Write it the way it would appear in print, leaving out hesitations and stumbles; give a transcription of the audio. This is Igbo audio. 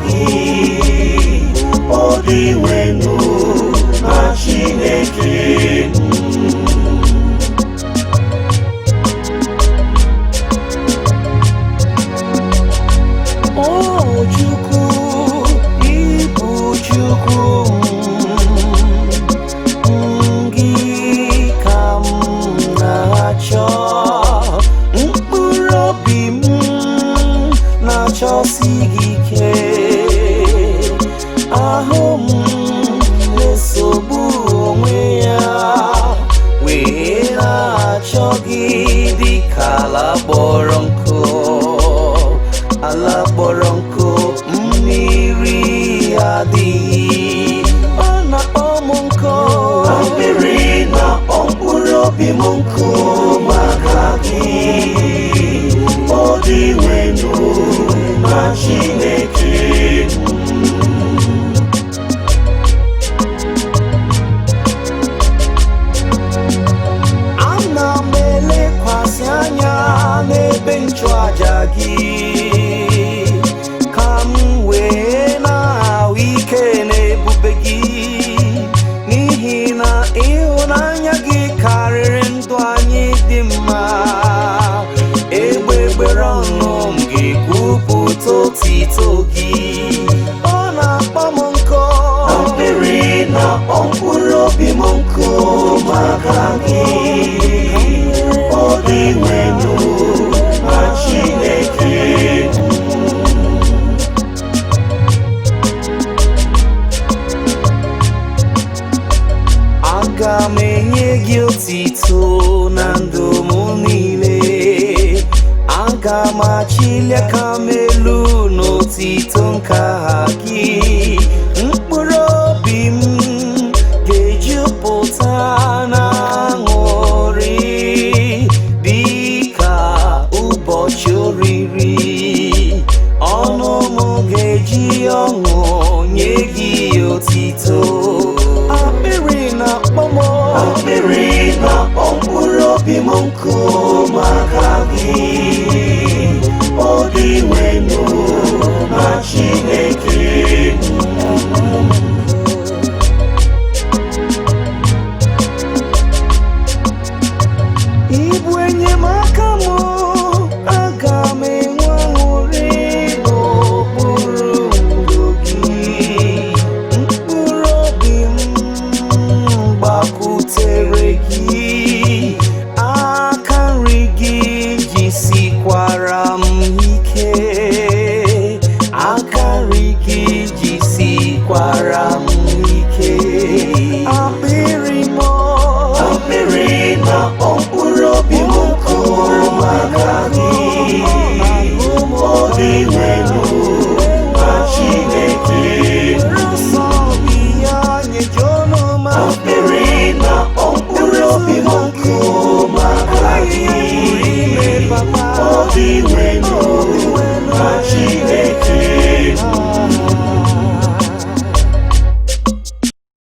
gị, ọ dịwenụ na Chineke m. O Chukwu, ịbụ Chukwu m, gị ka m na-achọ. Mkpụrụ obi m na-achọsi gị ike. Ahụ m na-esogbu onwe ya wee na-achọ gị dịka ala kpọrọ nkụ, ala kpọrọ nkụ, mmiri adịghị. Ọ na-akpọ m nkụ. Akpịrị na-akpọ mkpụrụ obi m nkụ maka gị, ọ dịwenụ na Chineke m. Ana m elekwasị anya n'ebe nchụaja gị, ka m wee na-ahụ ike n'ebube gị, n'ihi na ịhụnanya gị karịrị ndụ anyị dị mma. Egbegbere ọnụ m ga-ekwupụta otito gị. Ọ na-akpọ m nkụ. Akpịrị na-akpọ mkpụrụ obi m nkụ maka gị, ọ dịwenụ na Chineke m. Aga m enye gị otito na ndụ m niile. Aga m achịli aka m elu n'otito nke aha gị. Mkpụrụ obi m ga-ejupụta na aṅụrị dịka ụbọchị oriri. Ọnụ m ga-eji ọṅụ nye gị otito. Akpịrị na-akpọ m. Akpịrị na-akpọ mkpụrụ obi m nkụ maka gị, ọ dịwenụ na Chineke m. Ịbụ enyemaka m, aga m enwe aṅụrị n'okpuru ndo gị. Mkpụrụ obi m gbakwutere gị, aka nri gị jisikwara m ike, aka nri gị jisikwara